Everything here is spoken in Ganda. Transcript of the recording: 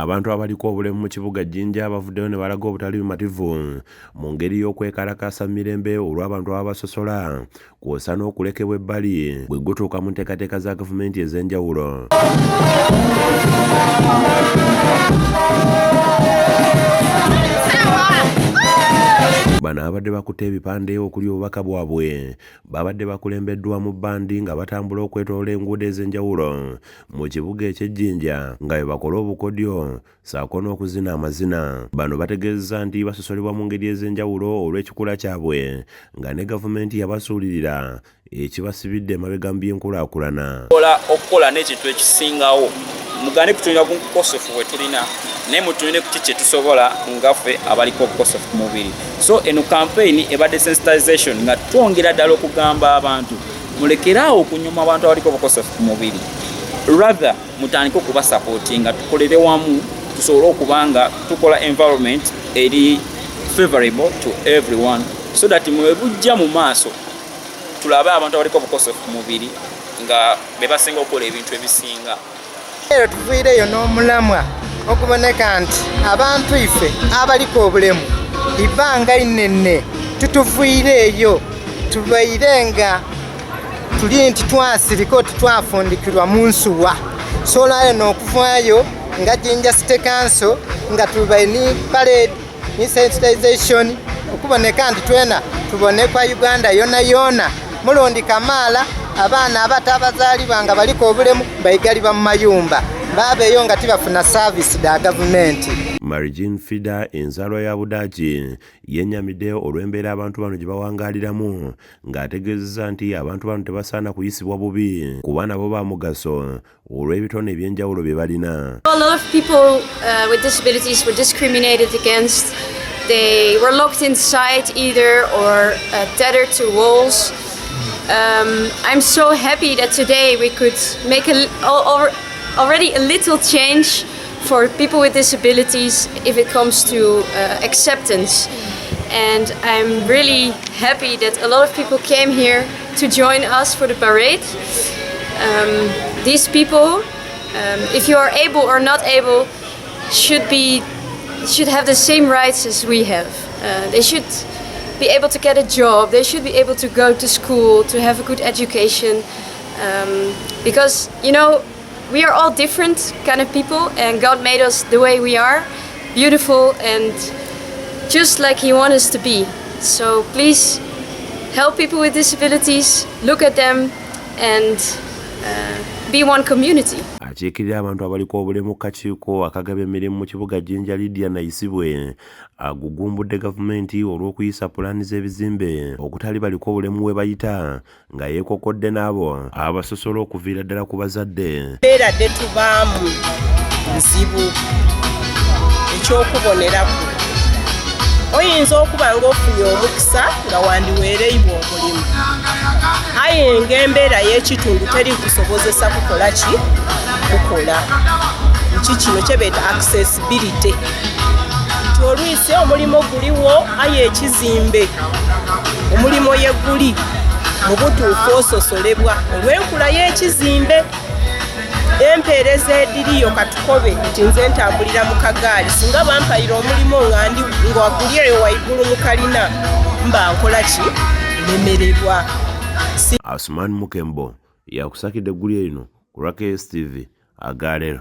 Abantu abaliko obulemu mu kibuga Jinja bavuddeyo ne balaga obutali bumativu mu ngeri y'okwekalakaasa mu mirembe olw'abantu ababasosola kw'ossa n'okulekebwa ebbali bwe gutuuka mu nteekateeka za gavumenti ez'enjawulo. Bano abadde bakutte ebipande okuli obubaka bwabwe babadde bakulembeddwamu bbandi nga batambula okwetoloola enguudo ez'enjawulo mu kibuga eky'e Jinja nga bwe bakola obukodyo ssaako n'okuzina amazina. Bano bategeezezza nti basosolebwa mu ngeri ez'enjawulo olw'ekikula kyabwe nga ne gavumenti yabasuulirira ekibasibidde emabega mu by'enkulaakulana. Okukola n'ekintu ekisingawo mugane kutunira ku bukosefu bwe tulina naye mutunire ku ki kye tusobola nga ffe abaliko obukosefu ku mubiri. So eno campaign ebadde sensitization nga twongera ddala okugamba abantu mulekeraawo okunyuma abantu abaliko obukosefu ku mubiri, rather mutandike okubasapootinga, tukolere wamu tusobole okuba nga tukola environment eri favorable to everyone so that mwe bujja mu maaso tulabe abantu abaliko obukosefu ku mubiri nga be basinga okukola ebintu ebisinga. Leero tuviireyo n'omulamwa okuboneka nti abantu ife abaliko obulemu ibanga inene tutuviireeyo tubaire nga tuli nti twasirika oti twafundikirwa mu nsuwa. So olwayo n'okuvaayo nga Jinja City Council nga tubaire ni parade ni sensitization okuboneka nti twena tubonekwa Uganda yona yona. Mulundi kamaala abaana abato abazaalibwa nga baliko obulemu baigalibwa mu mayumba babeeyo nga tibafuna saavisi dha gavumenti. Marijin Fida enzaalwa ya Budaaki yennyamidde olw'embeera abantu bano gye bawangaaliramu ng'ategeezezza nti abantu bano tebasaana kuyisibwa bubi kuba nabo ba mugaso olw'ebitone eby'enjawulo bye balina. A lot of people with disabilities were discriminated against. They were locked inside either or tethered to walls. I'm so happy that today we could make already a little change for people with disabilities if it comes to acceptance. And I'm really happy that a lot of people came here to join us for the parade. These people, if you are able or not able, should have the same rights as we have. They should be able to get a job. They should be able to go to school, to have a good education, because we are all different kind of people, and God made us the way we are, beautiful and just like He wants us to be. So please help people with disabilities, look at them, and be one community. Akiikirira abantu abaliko obulemu ku kakiiko akagaba emirimu mu kibuga Jinja, Lydia Naisibwe, agugumbudde gavumenti olw'okuyisa pulaani z'ebizimbe okutali baliko obulemu we bayita nga yeekokodde n'abo abasosola okuviira ddala ku bazadde. Mbeera dde tubaamu nzibu. Ekyokuboneraku, oyinza okuba ng'ofunye omukisa nga wandiweereibwa omulimu, aye ng'embeera y'ekitundu teri kusobozesa kukola ki kukola nki kino kyebeeta accessibility, nti olwisi omulimu guliwo aye ekizimbe omulimu ye guli mu butuufu ososolebwa olw'enkula y'ekizimbe. Empeereza ediriyo, katukobe nti nze ntambulira mu kagaali, singa bampayira omulimu nga ndi nga guli eyo waigulu mu kalina, mba nkola ki? Nemererwa. Asuman Mukembo yakusakidde eggulire lino ku lwa KSTV agaleero.